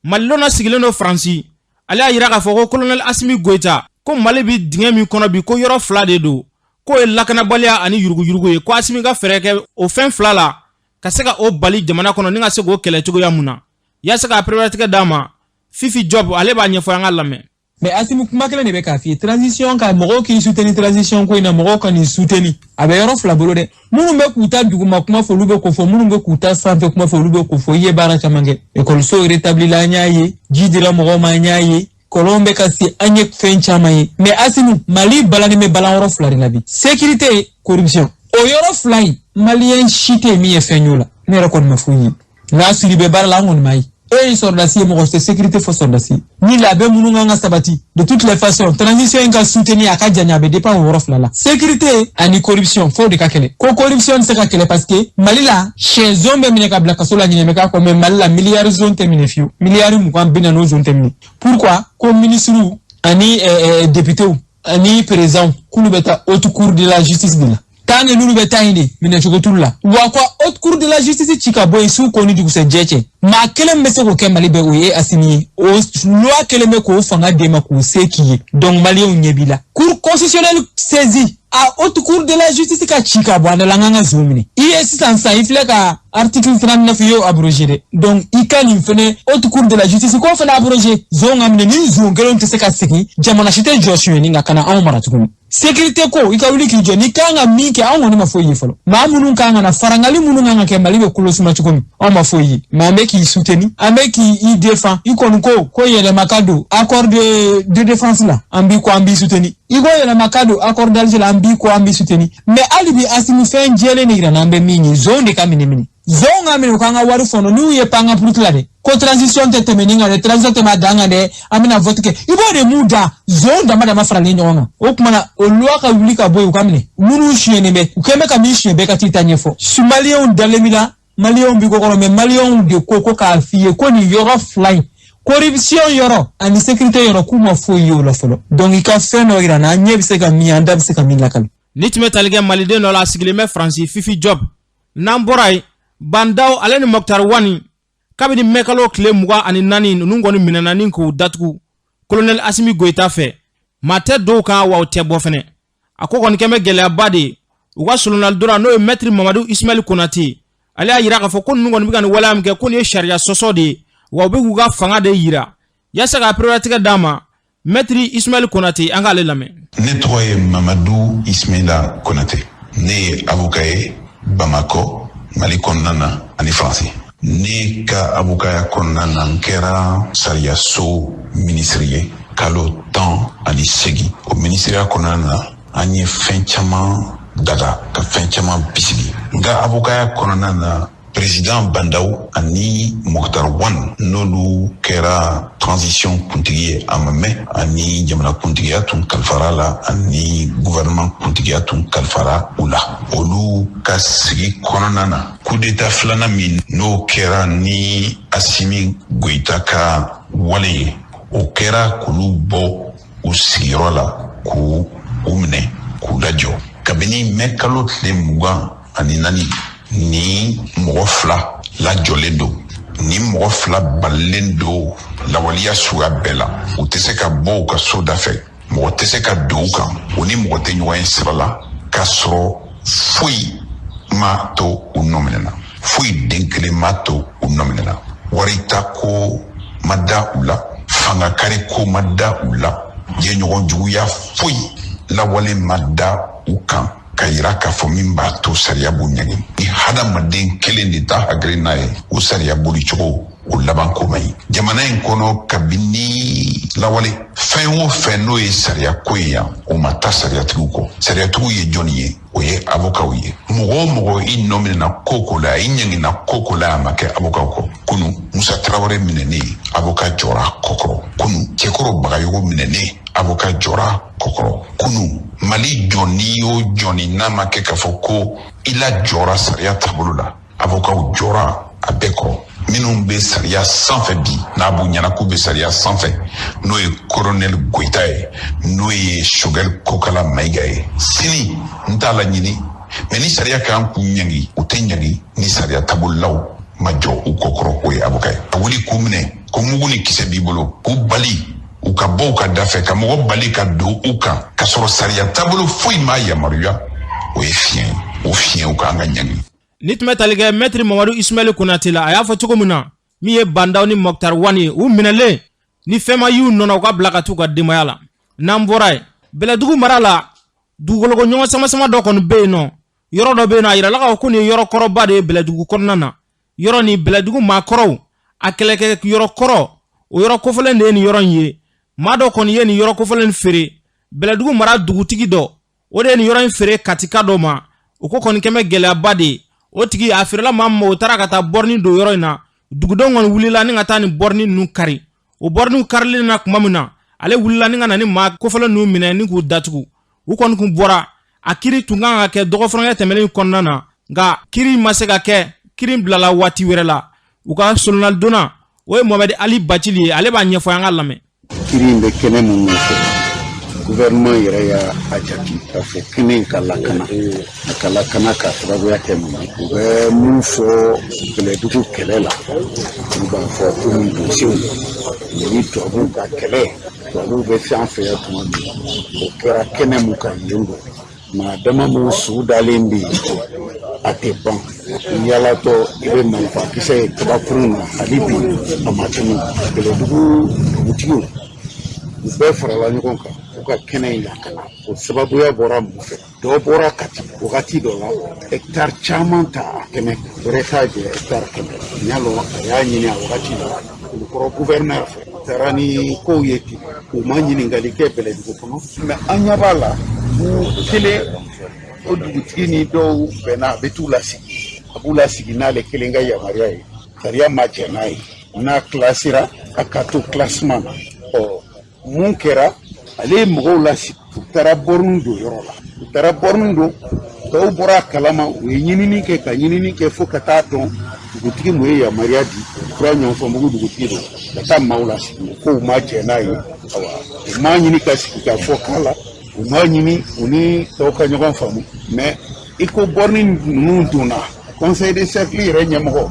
Malilɔnna sigilen don Faransi, ale y'a yira k'a fɔ ko colonel Asimi Goyita, ko Mali bɛ dingɛ min kɔnɔ bi, ko yɔrɔ fila de don, k'o ye lakanabaliya ani yuruguyurugu ye, ko Asimi ka fɛɛrɛ kɛ o fɛn fila la ka se ka o bali jamana kɔnɔ ni ka se k'o kɛlɛ cogoya mun na, yaasa k'a pereperelatigɛ d'a ma. Fifi Job, ale b'a ɲɛfɔ, an ka lamɛn. Mais Asimi, kuma kelen de bɛ k'a f'i ye: transition ka mɔgɔw k'i soutenir, transition ko in na, mɔgɔw ka nin soutenir. A bɛ yɔrɔ fila bolo dɛ. Minnu bɛ k'u ta duguma kuma fɔ, olu bɛ k'o fɔ. Minnu bɛ k'u ta sanfɛ kuma fɔ, olu bɛ k'o fɔ. I ye baara caman kɛ, ekɔliso rétabli la, an y'a ye, ji dira mɔgɔw ma, an y'a ye, kɔlɔn bɛ ka se, an ye fɛn caman ye. Mais Asimi, Mali balannen bɛ balan yɔrɔ fila de la bi: sécurité, corruption. O yɔrɔ fila in, maliyɛn si tɛ yen min ye fɛn y'o la. Ne yɛrɛ kɔni ma foyi ye. N'a siri bɛ baara la, an kɔni m'a ye. E ye sɔrɔdasi ye, mɔgɔ tɛ sécurité fɔ sɔrɔdasi ni labɛn minnu kan ka sabati. De toutes les façons, transition in ka soutenir, a ka janya, a bɛ dépend o yɔrɔ fila la: sécurité ani corruption. Fo de ka kɛlɛ ko corruption tɛ se ka kɛlɛ, parce que Mali la, sɛzon bɛ minɛ ka bila kaso la, ɲinɛ bɛ k'a kɔ. Mais Mali la, miliyari zon tɛ minɛ fiyewu, miliyari 20 40, o zon tɛ minɛ. Pourquoi? Ko ministres ani députés ani président, k'olu bɛ taa haute cour de la justice de la. Tant que n'olu bɛ taa yen de, minɛcogo t'olu la. Wa ka haute cour de la justice ci ka bɔ yen su ko ni dugusɛjɛ cɛ, maa kelen bɛ se k'o kɛ Mali bɛɛ, o ye Asimi ye. O loi kelen bɛ k'o fanga d'e ma, k'o se k'i ye. Donc maliyɛnw ɲɛ b'i la. Cour constitutionnelle saisie, a haute cour de la justice ka ci ka bɔ an da la, an k'an ka zon minɛ. I ye sisan sisan, i filɛ ka article 39, i y'o abrogé dɛ. Donc i ka nin fɛnɛ haute cour de la justice k'o fɛnɛ abrogé, zon ka minɛ. Ni zon kelenw tɛ se ka segin, jamana si tɛ jɔ sonyɛni kan ka na anw mara tuguni. Sécurité ko, i ka wuli k'i jɔ n'i kan ka min kɛ. Anw kɔni ma foyi ye fɔlɔ. Maa minnu kan ka na farangali, minnu kan ka kɛ, Mali bɛ kolo suma cogo min, anw ma foyi ye. Mais an bɛ k'i soutenir, an bɛ k'i défend. I kɔni ko ko yɛlɛma ka don accord de défense la, an b'i ko, an b'i soutenir. I ko yɛlɛma ka don accord d'Alger la, an b'i ko, an b'i soutenir. Mais hali bi, Asimi, fɛn jɛlen de yira n'an bɛ min ye: zon de ka minɛ minɛ, zon ka minɛ, u k'an ka wari fɔnɔ. N'u ye pan ka puruti la dɛ, ko transition tɛ tɛmɛ nin kan dɛ, transition tɛmɛ a dan kan dɛ, an bɛna vote kɛ. I b'o de mun da zon dama dama faralen ɲɔgɔn kan. O tuma na, o loi ka wuli ka bɔ yen, u ka minɛ minnu suyɛnnen bɛ, u kɛn bɛ ka min suyɛn, bɛɛ ka t'i ta ɲɛfɔ. Maliyɛnw dalen b'i la, maliyɛnw b'i kɔkɔrɔ. Mais maliyɛnw de ko ko k'a f'i ye ko nin yɔrɔ fila in, corruption yɔrɔ ani sécurité yɔrɔ, k'u ma foyi ye o la fɔlɔ. Donc i ka fɛn dɔ yira n na, an ɲɛ bɛ se ka min, an da bɛ se ka min lakali. Ni tun bɛ tali kɛ maliden dɔ la, a sigilen bɛ Faransi, Fifi Job. N'an bɔra yen, Bandaw ale ni Mɔkutari Wani, kabini mɛkalo tile 24, ninnu kɔni minɛna ni k'u datugu kolonɛli Asimi Goyita fɛ. Maa tɛ dɔw kan wa, u tɛ bɔ fɛnɛ. A ko kɔni kɛn bɛ gɛlɛyaba de ye. U ka solonalidora, n'o ye mɛtiri Mamadu Ismaɛli Konate, ale y'a yira k'a fɔ ko ninnu kɔni bɛ ka nin waleya min kɛ, ko nin ye sariya sɔsɔ de ye, wa u bɛ k'u ka fanga de yira yaasa ka pereperelatigɛ d'a ma. Mɛtiri Ismaɛli Konate, an k'ale lamɛn. Ne tɔgɔ ye Mamadu Ismaila Konate. Ne ye avocat ye Bamakɔ, Mali kɔnɔna na ani Faransi. Ne ka avocaya kɔnɔna na, n kɛra sariyaso minisiri ye kalo 18. O minisiriya kɔnɔna na, an ye fɛn caman daga ka fɛn caman bisigi. N ka avocaya kɔnɔna na, président Bandaw ani Moctar Ouane, n'olu kɛra transition kuntigi ye a ma mɛn, ani jamana kuntigiya tun kalifara la, ani gouvernement kuntigiya tun kalifara u la, olu ka sigi kɔnɔna na, coup d'état filanan min n'o kɛra ni Asimi Goyita ka wale ye, o kɛra k'olu bɔ u sigiyɔrɔ la, k'u u minɛ, k'u lajɔ. Kabini mɛ kalo tile 24, ni mɔgɔ fila lajɔlen don, ni mɔgɔ fila balilen don lawaleya suguya bɛɛ la. U tɛ se ka bɔ u ka so da fɛ, mɔgɔ tɛ se ka don u kan, u ni mɔgɔ tɛ ɲɔgɔn ye sira la, k'a sɔrɔ foyi ma to u nɔ minɛna, foyi den kelen ma to u nɔ minɛna. Wari ta ko ma da u la, fanga kari ko ma da u la, jɛɲɔgɔn juguya foyi lawale ma da u kan ka yira k'a fɔ min b'a to sariya b'u ɲangi. Ni hadamaden kelen de ta hakilina ye, o sariya bolicogo o laban ko man ɲi jamana in kɔnɔ. Kabini lawale, fɛn o fɛn n'o ye sariya ko ye yan, o ma taa sariyatigiw kɔ. Sariyatigiw ye jɔnni ye? O ye avokaw ye. Mɔgɔ o mɔgɔ i nɔ minɛna ko ko la, i ɲangina ko ko la, a ma kɛ avokaw kɔ. Kunu, Musa Tarawele minɛnen, avoka jɔra kɔkɔrɔ. Kunu, Cɛkɔrɔ Bagayogo minɛnen, avoka jɔra kɔkɔrɔ. Kunu, Mali jɔnni o jɔnni n'a ma kɛ k'a fɔ ko i la jɔra sariya taabolo la, avokaw jɔra a bɛɛ kɔrɔ. Minnu bɛ sariya sanfɛ bi, n'a b'u ɲɛna k'u bɛ sariya sanfɛ, n'o ye koronɛli Goyita ye, n'o ye Sogɛli Kokala Mayiga ye, sini n t'a laɲini, mɛ ni sariya kan k'u ɲangi, u tɛ ɲangi ni sariya taabololaw ma jɔ u kɔkɔrɔ, o ye avoka ye. Ka wuli k'u minɛ ko mugu ni kisɛ b'i bolo, k'u bali u ka bɔ u ka da fɛ, ka mɔgɔ bali ka don u kan, k'a sɔrɔ sariya taabolo foyi m'a yamaruya, o ye fiɲɛ ye. O fiɲɛw kan ka ɲangi. Ni tun bɛ tali kɛ mɛtiri Mamadu Ismaɛli Konate la, a y'a fɔ cogo min na, min ye Bandaw ni Mɔkutari Wani ye, u minɛlen Ni fɛn ma y'u nɔ na, u ka bila ka t'u ka denbaya la. N'an bɔra yen, Bɛlɛdugu mara la, dugukoloko ɲɔgɔn samasama dɔ kɔni bɛ yen nɔ. Yɔrɔ dɔ bɛ yen nɔ, a yirala k'a fɔ ko nin ye yɔrɔ kɔrɔba de ye Bɛlɛdugu kɔnɔna na. Yɔrɔ nin, Bɛlɛdugu maakɔrɔw a kɛlɛkɛ yɔrɔ kɔrɔ, o yɔrɔ kofɔlen de ye nin yɔrɔ in ye. Maa dɔ kɔni ye nin yɔrɔ kofɔlen in feere Bɛlɛdugu mara dugutigi dɔ. O de ye nin yɔrɔ in feere Katika dɔ ma. O ko kɔni kɛmɛ gɛlɛyaba de ye. O tigi a feerela maa min ma, o taara ka taa bɔrɔni don yɔrɔ in na. Dugudenw kɔni wulila ni ka taa nin bɔrɔni ninnu kari. O bɔrɔniw karilen na tuma min na, ale wulila ni ka na ni maa kofɔlen ninnu minɛ ni k'u datugu. U kɔni kun bɔra. A kiri tun kan ka kɛ dɔgɔfurankɛ tɛmɛnen kɔnɔna na, nka kiri ma se ka kɛ. Kiri bilala waati wɛrɛ la. U ka solonalidonna, o ye Mohamɛdi Ali Bacili ye, ale b'a ɲɛfɔ, an ka lamɛn. Kiri in bɛ kɛnɛ mun nɔfɛ, gouvernement yɛrɛ y'a jate k'a fɔ kɛnɛ in ka lakana, a ka lakana k'a sababuya kɛ mun ye. U bɛ mun fɔ Bɛlɛdugu kɛlɛ la, u b'a fɔ komi donsew ni tubabuw ka kɛlɛ, tubabuw bɛ se an fɛ yan tuma min, o kɛra kɛnɛ mun kan yen don. Maa dama mun su dalen bɛ yen, a tɛ ban. I yaalatɔ, i bɛ marifakisɛ ye kabakurun na, hali bi a ma tunu. Bɛlɛdugu dugutigiw, u bɛɛ farala ɲɔgɔn kan k'u ka kɛnɛ in lakana. O sababuya bɔra mun fɛ? Dɔ bɔra Kati wagati dɔ la, hɛkitari caman ta a kɛnɛ kan, wɛrɛ t'a jɛ hɛkitari 100. N y'a lɔn a y'a ɲini a wagati la Kulukɔrɔ guvɛrinɛri fɛ. U taara ni kow ye ten, u ma ɲininkali kɛ Bɛlɛdugu kɔnɔ. Mɛ an ɲɛ b'a la, u kelen, o dugutigi ni dɔw bɛnna, a bɛ t'u lasigi, a b'u lasigi n'ale kelen ka yamaruya ye. Sariya ma jɛn n'a ye. N'a kilasira, a ka to classement na. Ɔ, mun kɛra? Ale ye mɔgɔw lasigi, u taara bɔrɔni don yɔrɔ la. U taara bɔrɔni don, dɔw bɔra a kalama. U ye ɲinini kɛ, ka ɲinini kɛ fo ka taa dɔn dugutigi mun ye yamaruya di. Kura Ɲɔnfɔnbugu dugutigi don ka taa maaw lasigi. U ko u ma jɛn n'a ye. Awa, u m'a ɲini ka sigi ka fɔ k'a la, u m'a ɲini u ni tɔw ka ɲɔgɔn faamu. Mɛ i ko bɔrɔni ninnu donna, conseil de cercle yɛrɛ ɲɛmɔgɔ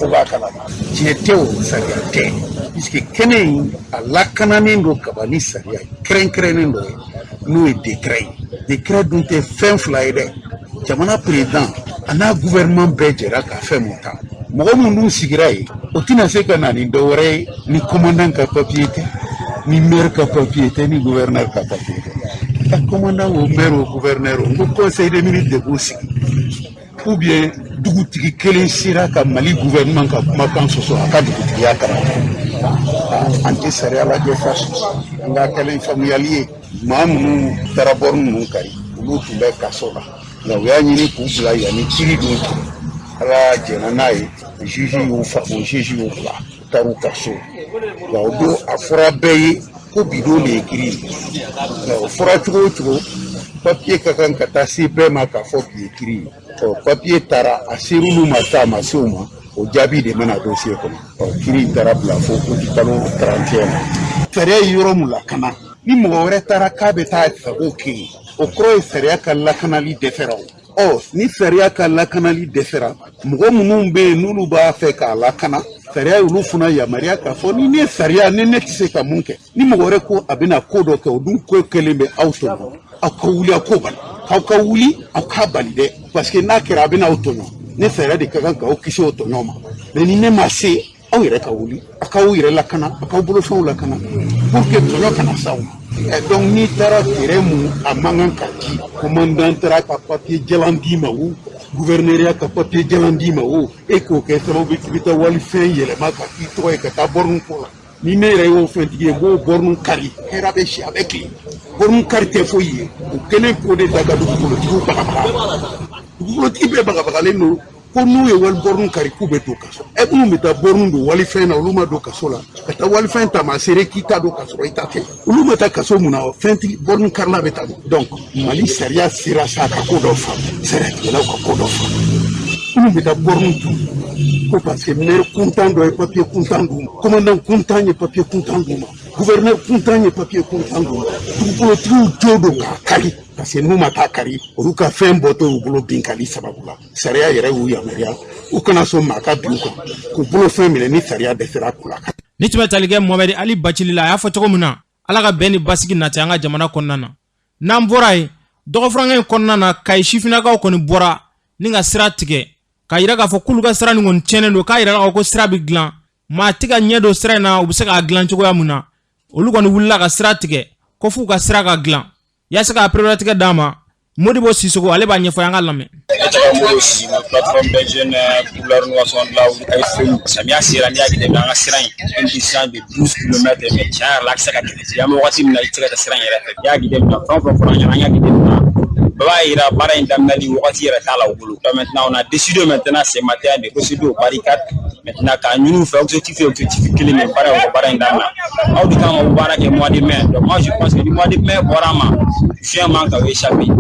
o b'a kalama. Tiɲɛ tɛ, o sariya tɛ, puisque kɛnɛ in a lakananen don kaban ni sariya kɛrɛnkɛrɛnnen dɔ ye, n'o ye décret ye. Décret dun tɛ fɛn fila ye dɛ. Jamana président a n'a gouvernement bɛɛ jɛra ka fɛn mun ta, mɔgɔ min dun sigira yen, o tɛna se ka na ni dɔ wɛrɛ ye ni commandant ka papier tɛ, ni maire ka papier tɛ, ni gouverneur ka papier tɛ. Commandant o, maire o, gouverneur o, n ko conseil des ministres de b'u sigi, ou bien dugutigi kelen sera ka Mali gouvernement ka kumakan sɔsɔ a ka dugutigiya kama. An tɛ sariya lajɛ sa. An ka kɛlen faamuyali ye, maa minnu taara bɔrɔni ninnu kari, olu tun bɛ kaso la, nka u y'a ɲini k'u bila yanni kiri don cɛ. Ala jɛnna n'a ye, juge y'u faamu, juge y'u bila, u taar'u ka so. Nka o don, a fɔra bɛɛ ye ko bi don de ye kiri ye. Nka o fɔra cogo o cogo, papiye ka kan ka taa se bɛɛ ma k'a fɔ bi ye kiri ye. Ɔ, papiye taara, a ser'olu ma sa, a ma se u ma, o jaabi de bɛna dossier kɔnɔ. Ɔ, kiri in taara bila fo uti kalo 31 na. Sariya ye yɔrɔ mun lakana, ni mɔgɔ wɛrɛ taara k'a bɛ taa sago kɛ yen, o kɔrɔ ye sariya ka lakanali dɛsɛra. O ɔ, ni sariya ka lakanali dɛsɛra, mɔgɔ minnu bɛ yen n'olu b'a fɛ k'a lakana, sariya y'olu fana yamaruya k'a fɔ ni ne sariya ni ne tɛ se ka mun kɛ, ni mɔgɔ wɛrɛ ko a bɛna ko dɔ kɛ, o dun ko kɛlen bɛ aw tɔɲɔ, aw ka wuli, aw k'o bali, aw ka wuli, aw k'a bali dɛ, parce que n'a kɛra, a bɛna aw tɔɲɔ. Ne sariya de ka kan k'aw kisi o tɔɲɔ ma. Mɛ ni ne ma se, aw yɛrɛ ka wuli, aw k'aw yɛrɛ lakana, aw k'aw bolofɛnw lakana pour que tɔɲɔ kana s'aw ma. Donc n'i taara terrain mun a man kan ka di, commandant taara ka papier jalan d'i ma, o gouverneur ka papier jalan d'i ma, o e k'o kɛ sababu ye k'i bɛ taa walifɛn yɛlɛma ka k'i tɔgɔ ye ka taa bɔrɔni ko la, ni ne yɛrɛ y'o fɛntigi ye, n b'o bɔrɔni kari. Hɛrɛ bɛ si, a bɛ tilen. Bɔrɔni kari tɛ foyi ye. U kɛlen k'o de ta ka dugukolotigiw bagabaga. Dugukolotigi bɛɛ bagabagalen don ko n'u ye wali bɔrɔni kari, k'u bɛ don kaso. Ɛ, minnu bɛ taa bɔrɔni don walifɛn na, olu ma don kaso la? Ka taa walifɛn taamasere k'i ta don ka sɔrɔ i ta tɛ, olu ma taa kaso mun na? Fɛntigi bɔrɔni karila bɛ taa don. Donc Mali sariya sera sa ka ko dɔ faamu, sariyatigɛlaw ka ko dɔ faamu. Minnu bɛ taa bɔrɔni dun ko parce que maire kuntan dɔ ye papier kuntan d'u ma, commandant kuntan ye papier kuntan d'u ma, gouverneur kuntan ye papier kuntan d'u ma, dugukolotigiw jo don k'a kari, parce que n'u ma taa kari, olu ka fɛn bɔtɔ y'u bolo binkali sababu la. Sariya yɛrɛ y'u yamaruya u kana sɔn maa ka bin u kan k'u bolo fɛn minɛ ni sariya dɛsɛra k'u la. Ni tun bɛ tali kɛ Mohamɛdi Ali Bacili la, a y'a fɔ cogo min na, Ala ka bɛn ni basigi nati an ka jamana kɔnɔna na. N'an bɔra yen, dɔgɔfurankɛ in kɔnɔna na, Kayi sifinnakaw kɔni bɔra ni ka sira tigɛ k'a yira k'a fɔ k'olu ka sira nin kɔni tiɲɛnen don, k'a yira k'a fɔ ko sira bɛ dilan, maa tɛ ka ɲɛ don sira in na, u bɛ se k'a dilan cogoya mun na. Olu kɔni wulila ka sira tigɛ ko f'u ka sira ka dilan yaasa ka pereperelatigɛ d'a ma. Modibo Sisoko, ale b'a ɲɛfɔ, an ka lamɛn. Ne tɔgɔ Modibo Sisoko, plateforme des jeunes pour la rénovation de la route AFM. Samiya sera, n'i y'a jateminɛ, an ka sira in, une distance de 12 km, mais tiɲɛ yɛrɛ la, a tɛ se ka tɛmɛ. An bɛ wagati min na, i tɛ se ka taa sira in yɛrɛ fɛ. N'i y'a jateminɛ, fɛn o fɛn fɔra an ɲɛna, an y'a jateminɛ, bɛɛ b'a yira baara in daminɛli wagati yɛrɛ t'a la u bolo. Donc maintenant, on a décidé maintenant ce matin de procéder aux barricades maintenant, k'a ɲini u fɛ. Objectif ye objectif kelen de baara ye, u ka baara in daminɛ. Aw de kan ka baara kɛ mois de mai. Donc moi, je pense que ni mois de mai bɔra a ma, juin man ka échapper.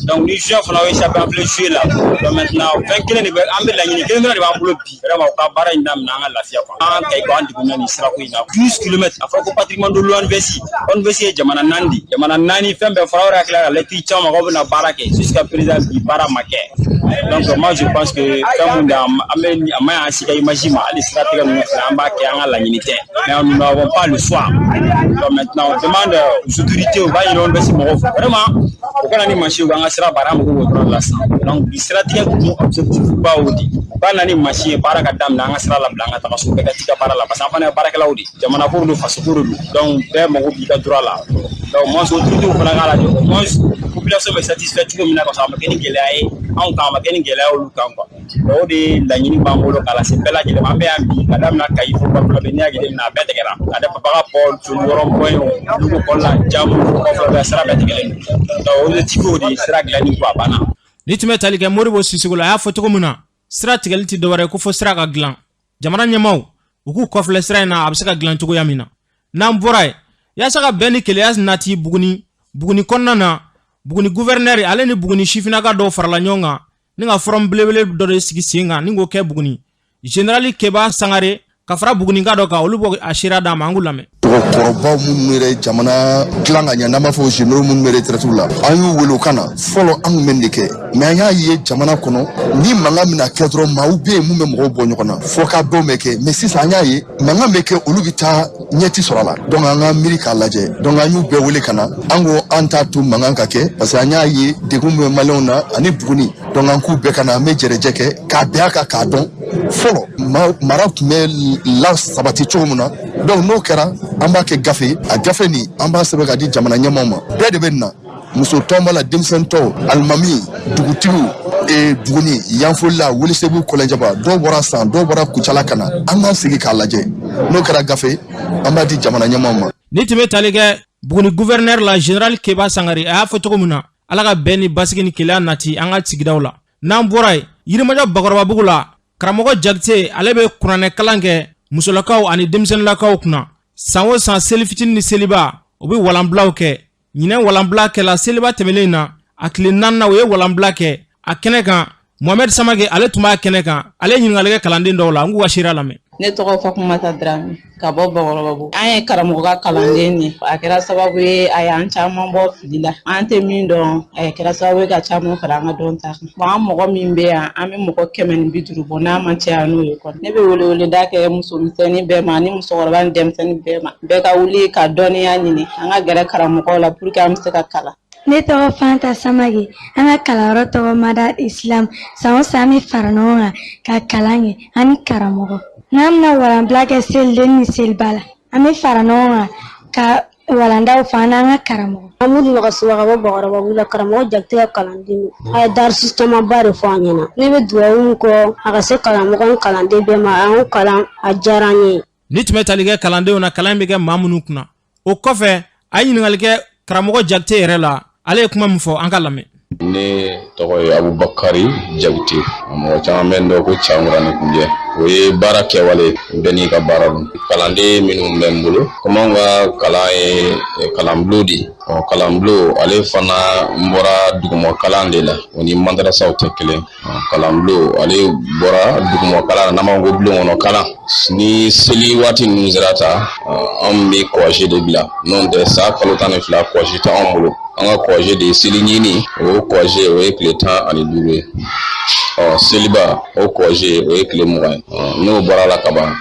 Donc ni juin fana échappé, an filɛ juillet la. Donc maintenant, fɛn kelen de bɛ an bɛ, laɲini kelen dɔrɔn de b'an bolo bi, vraiment, u ka baara in daminɛ, an ka lafiya quoi. An ka ko an degunna nin sirako in na. 12 km, a fɔra ko patrimoine de l'ONVS. ONVS ye jamana naani de, jamana naani fɛn bɛɛ fɔra. Aw yɛrɛ hakili la ka lettre caman ma k'aw bɛna baara kɛ, jusqu'à présent bi, baara ma kɛ. Donc moi, je pense que fɛn mun de an bɛ, a ma ɲi an si ka image ma. Hali siratigɛ ninnu filɛ, an b'a kɛ, an ka laɲini tɛ, mais nous n'avons pas le choix. Donc maintenant, on demande aux autorités, u b'a ɲini ONVS mɔgɔw fɛ, vraiment, u kana ni mansin, u k'an ka sira baara, an mago b'o dɔrɔn de la sisan. Donc bi, siratigɛ kun objectif ba o de, u ka na ni mansin ye, baara ka daminɛ, an ka sira labila, an ka taga so, bɛɛ ka t'i ka baara la, parce que an fana ye baarakɛlaw de, jamana ko de don, faso ko de don. Donc bɛɛ mago b'i ka droit la. Donc moi, autorités fana k'a lajɛ, au moins population bɛ satisfait cogo min na, ka sɔrɔ a ma kɛ ni gɛlɛya ye anw kan, a ma kɛ ni gɛlɛya olu kan quoi. Donc o de ye laɲini b'an bolo k'a lase bɛɛ lajɛlen ma. An bɛ yan bi, ka daminɛ Kayi fo Bafulabe. N'i y'a jateminɛ, a bɛɛ tigɛra ka da Baga Pɔl, Joli rond-point, Lugu kɔnɔna jamu Bafulabe, sira bɛɛ tigɛlen don. Donc objectif o de ye sira dilanni ko a banna. Ni tun bɛ tali kɛ Modibo Sisoko la, a y'a fɔ cogo min na, sira tigɛli tɛ dɔwɛrɛ ye ko fo sira ka dilan. Jamana ɲɛmaw, u k'u kɔfilɛ sira in na, a bɛ se ka dilan cogoya min na. N'an bɔra yen, yaasa ka bɛn ni keleya nati Buguni kɔnɔna na, Buguni guvɛrinɛri, ale ni Buguni sifinnaka dɔw farala ɲɔgɔn kan ni ka forum belebele dɔ de sigi sen kan ni k'o kɛ Buguni. Generali Keba Sangare ka fara Bugunika dɔ kan, olu bɔ a seereya d'a ma, an k'u lamɛn. Mɔgɔkɔrɔbaw minnu yɛrɛ jamana dilan ka ɲɛ, n'an b'a fɔ généraux minnu bɛ retraite la, an y'u wele u ka na. Fɔlɔ, an kun bɛ nin de kɛ, mais an y'a ye jamana kɔnɔ, ni mankan bɛna kɛ dɔrɔn, maaw bɛ yen mun bɛ mɔgɔw bɔ ɲɔgɔn na, fɔ ka dɔn bɛ kɛ. Mais sisan, an y'a ye mankan bɛ kɛ, olu bɛ taa ɲɛ ti sɔrɔ a la. Donc an ka miiri k'a lajɛ. Donc an y'u bɛɛ wele ka na. An ko an t'a to mankan ka kɛ, parce que an y'a ye degun bɛ maliyɛnw na ani Buguni. Donc an k'u bɛɛ ka na, an bɛ jɛrɛjɛ kɛ k'a bɛn a kan, k'a dɔn fɔlɔ mara tun bɛ la sabati cogo min na. Donc n'o kɛra, an b'a kɛ gafe, a gafe nin, an b'a sɛbɛn ka di jamana ɲɛmaaw ma. Bɛɛ de bɛ na, muso tɔn b'a la, denmisɛnnin tɔw, alimami, dugutigiw, Buguni, Yanfolila, Welesebu, Kɔlɛnjaba, dɔw bɔra San, dɔw bɔra Kucala ka na. An k'an sigi k'a lajɛ. N'o kɛra gafe, an b'a di jamana ɲɛmaaw ma. Ni tun bɛ tali kɛ Buguni gouverneur la, général Keba Sangare, a y'a fɔ cogo min na, Ala ka bɛn ni basigi ni keleya nati an ka sigidaw la. N'an bɔra yen, Yirimajɔ Bakɔrɔbabugu la, karamɔgɔ Jakite, ale bɛ kuranɛ kalan kɛ musolakaw ani denmisɛnninlakaw kunna. San o san, seli fitinin ni seliba, u bɛ walanbilaw kɛ. Ɲinɛ walanbila kɛla seliba tɛmɛnen na, a tile naaninan, u ye walanbila kɛ a kɛnɛ kan. Mohamɛd Samake, ale tun b'a kɛnɛ kan, ale ye ɲininkali kɛ kalanden dɔw la. N k'u ka seereya lamɛn. Ne tɔgɔ Fatumata Drame ka bɔ Bakɔrɔbabugu. An ye karamɔgɔ ka kalanden ye. A kɛra sababu ye, a y'an caman bɔ fili la. An tɛ min dɔn, a kɛra sababu ye ka caman fara an ka dɔn ta kan. Bon, an mɔgɔ min bɛ yan, an bɛ mɔgɔ 150 bɔ, n'a ma caya n'o ye kɔni. Ne bɛ weleweleda kɛ musomisɛnnin bɛɛ ma, ani musokɔrɔba ni denmisɛnnin bɛɛ ma. Bɛɛ ka wuli ka dɔnniya ɲini. An ka gɛrɛ karamɔgɔw la pour que an bɛ se ka kalan. Ne tɔgɔ Fanta Samake. An ka kalanyɔrɔ tɔgɔ Mada Islam. San o san, an bɛ fara ɲɔgɔn kan ka kalan kɛ an ni karamɔgɔ. N'an bɛna walanbila kɛ seliden ni seliba la, an bɛ fara ɲɔgɔn kan ka walandaw fɔ an n'an ka karamɔgɔ. Amadu Lagasuba ka bɔ Bakɔrɔbabugu la, karamɔgɔ Jakite ka kalanden don. A ye darisu camanba de fɔ an ɲɛna. Ne bɛ dugawu min kɔ, a ka se karamɔgɔ ni kalanden bɛɛ ma. A y'an kalan, a diyara an ye. Ni tun bɛ tali kɛ kalandenw na, kalan bɛ kɛ maa minnu kunna, o kɔfɛ, a ye ɲininkali kɛ karamɔgɔ Jakite yɛrɛ la. Ale ye kuma min fɔ, an ka lamɛn. Ne tɔgɔ ye Abubakari Jakite. Mɔgɔ caman bɛ n dɔn ko Cankura ni Kunjɛ. O ye baara kɛwale, bɛɛ n'i ka baara don. Kalanden minnu bɛ n bolo, komi anw ka kalan ye kalanbulon de ye, ɔ kalanbulon ale fana n bɔra duguma kalan de la, o ni madarasaw tɛ kelen. Kalanbulon ale bɔra duguma kalan na, n'an b'a fɔ ko bulon kɔnɔ kalan. Ni seli waati ninnu sera ta, anw bɛ congé de bila. N'o tɛ, san kalo 12 congé tɛ anw bolo. An ka congé de ye seli ɲini, o congé o ye tile 15 ye. Ɔ seliba, o congé o ye tile 20 ye. N'o bɔra la kaban,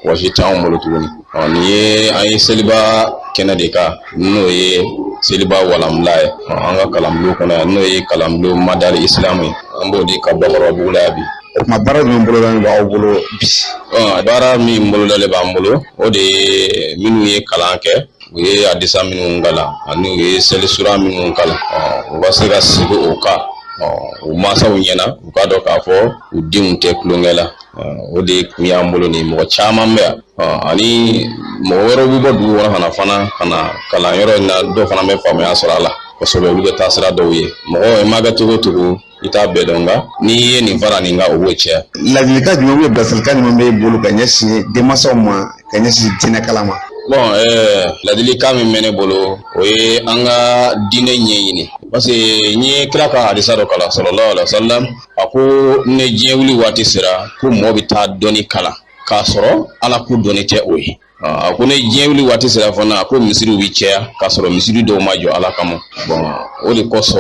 congé tɛ anw bolo tuguni. Ɔ nin ye an ye seliba kɛnɛ de kan, n'o ye seliba walanbila ye an ka kalanbulon kɔnɔ yan, n'o ye kalanbulon Madali Isilamu ye. An b'o di ka Bakɔrɔbabugu la yan bi. O tuma, baara jumɛn bolodalen b'aw bolo bi? Baara min bolodalen b'an bolo, o de ye minnu ye kalan kɛ. U ye hadisa minnu kalan ani u ye seli sura minnu kalan, u ka se ka segin o kan u mansaw ɲɛna, u k'a dɔn k'a fɔ u denw tɛ tulonkɛ la. O de kun y'an bolo nin. Mɔgɔ caman bɛ yan ani mɔgɔ wɛrɛw bɛ bɔ dugu kɔnɔ ka na fana ka na kalanyɔrɔ in na. Dɔw fana bɛ faamuya sɔrɔ a la kosɛbɛ. Olu bɛ taa sira dɔw ye. Mɔgɔ i ma kɛ cogo o cogo, i t'a bɛɛ dɔn, nka n'i ye nin fara nin kan, o b'o caya. Ladilikan jumɛn bɛ, bilasiralikan jumɛn b'e bolo ka ɲɛsin denmansaw ma, ka ɲɛsin diinɛ kalan ma? Bon, ladilikan min bɛ ne bolo, o ye an ka diinɛ ɲɛɲini, parce que n ye kira ka hadisa dɔ kalan, sallallahu alaihi wa sallam, a ko ni diɲɛ wuli waati sera, ko mɔgɔ bɛ taa dɔnni kalan k'a sɔrɔ Ala ko dɔnni tɛ o ye. A ko ni diɲɛ wuli waati sera fana, a ko misiriw bɛ caya k'a sɔrɔ misiri dɔw ma jɔ Ala kama. Bon, o de kosɔn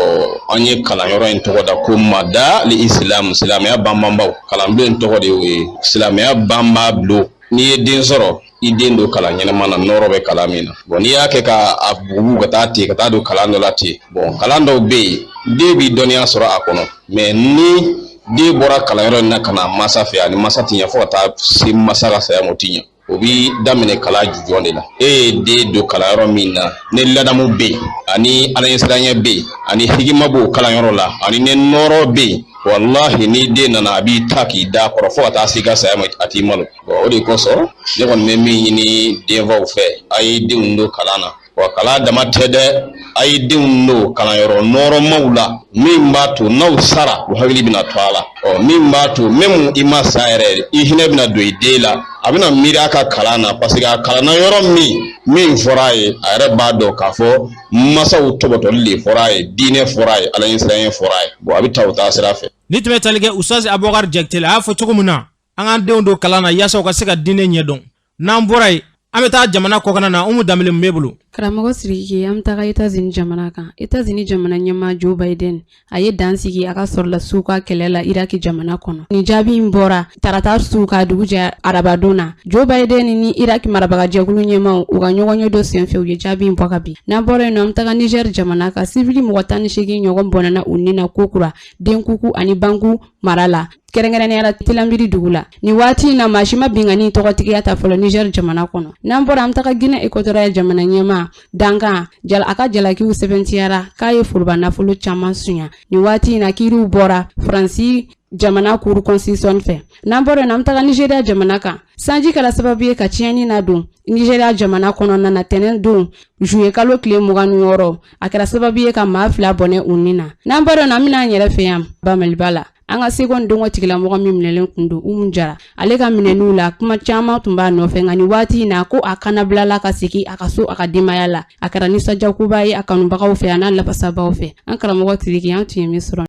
an ye kalanyɔrɔ in tɔgɔ da ko Mada li Islam, silamɛya banbanbaw. Kalanbulon in tɔgɔ de y'o ye, silamɛya banba bulon. N'i ye den sɔrɔ, i den don kalan ɲɛnama na, nɔrɔ bɛ kalan min na. Bon, n'i y'a kɛ ka a bugu ka taa ten, ka taa don kalan dɔ la ten, bon, kalan dɔw bɛ yen, den b'i dɔnniya sɔrɔ a kɔnɔ, mais ni den bɔra kalanyɔrɔ in na ka na masa fɛ, ani masa ti ɲɛ, fo ka taa se masa ka saya ma, o ti ɲɛ. O bi daminɛ kalan jujɔn de la. E ye den don kalanyɔrɔ min na, ni ladamu bɛ yen, ani alaɲɛsiranɲɛ bɛ yen, ani hikima b'o kalanyɔrɔ la, ani ni nɔrɔ bɛ yen, walahi, ni den nana, a b'i ta k'i da kɔrɔ fo ka taa se i ka saya ma, a t'i malo. Bon, o de kosɔn ne kɔni bɛ min ɲini denfaw fɛ, a ye denw don kalan na. Wa kalan dama tɛ dɛ, a ye denw don kalanyɔrɔ nɔrɔmaw la, min b'a to n'aw sara, u hakili bɛna to a la. Ɔ, min b'a to même i ma sa yɛrɛ, i hinɛ bɛna don i den la, a bɛna miiri a ka kalan na, parce que a kalanna yɔrɔ min fɔra a ye, a yɛrɛ b'a dɔn k'a fɔ masaw tɔbɔtɔli de fɔra a ye, diinɛ fɔra a ye, Ala ɲɛsiranɲɛ fɔra a ye. Bon, a bɛ taa o taa sira fɛ. Ni tun bɛ tali kɛ Ustaz Abubakar Jakite la, a y'a fɔ cogo min na, an k'an denw don kalan na yaasa u ka se ka diinɛ ɲɛdɔn. N'an bɔra yen, an bɛ taa jamana kɔkanna na. Umu Danbele, mun b'e bolo? Karamɔgɔ Siriki, an bɛ taga Etats-Unis jamana kan. Etats-Unis jamana ɲɛmaa Joe Biden, a ye dan sigi a ka sɔrɔdasiw ka kɛlɛ la Iraki jamana kɔnɔ. Nin jaabi in bɔra tarata su ka dugu jɛ arabadon na. Joe Biden ni Iraki marabagajɛkulu ɲɛmaaw, u ka ɲɔgɔnye dɔ senfɛ, u ye jaabi in bɔ ka bin. N'an bɔra yen nɔ, an bɛ taga Niger jamana kan. Sivili mɔgɔ 18 ɲɔgɔn bɔnɛna u ni na kokura Denkuku ani Banku mara la, kɛrɛnkɛrɛnnenya la Tilanbiri dugu la. Nin waati in na, maa si ma binkanni tɔgɔtigiya ta fɔlɔ Niger jamana kɔnɔ. N'an bɔra, an bɛ taga Guinée Équatoriale jamana ɲɛmaa dankan a ka jalakiw sɛbɛntiyara k'a ye foroba nafolo caman sunya. Nin waati in na, kiiriw bɔra Faransi jamana cour constitutionnelle fɛ. N'an bɔra yen, an bɛ taga Nigeria jamana kan. Sanji kɛra sababu ye ka tiɲɛni na don Nigeria jamana kɔnɔna na tɛnɛn don, juillet kalo tile 26. A kɛra sababu ye ka maa 2 bɔnɛ u ni na. N'an bɔra yen, an bɛna an yɛrɛ fɛ yan ba Maliba la. An ka seko ni dɔnko tigilamɔgɔ min minɛlen kun don, Umu Jara, ale ka minɛniw la, kuma caman tun b'a nɔfɛ, nka nin waati in na, ko a kanabilala ka segin a ka so, a ka denbaya la. A kɛra nisɔndiyakoba ye a kanubagaw fɛ, a n'a lafasabaaw fɛ. An karamɔgɔ Tiriki, an tun ye min sɔrɔ.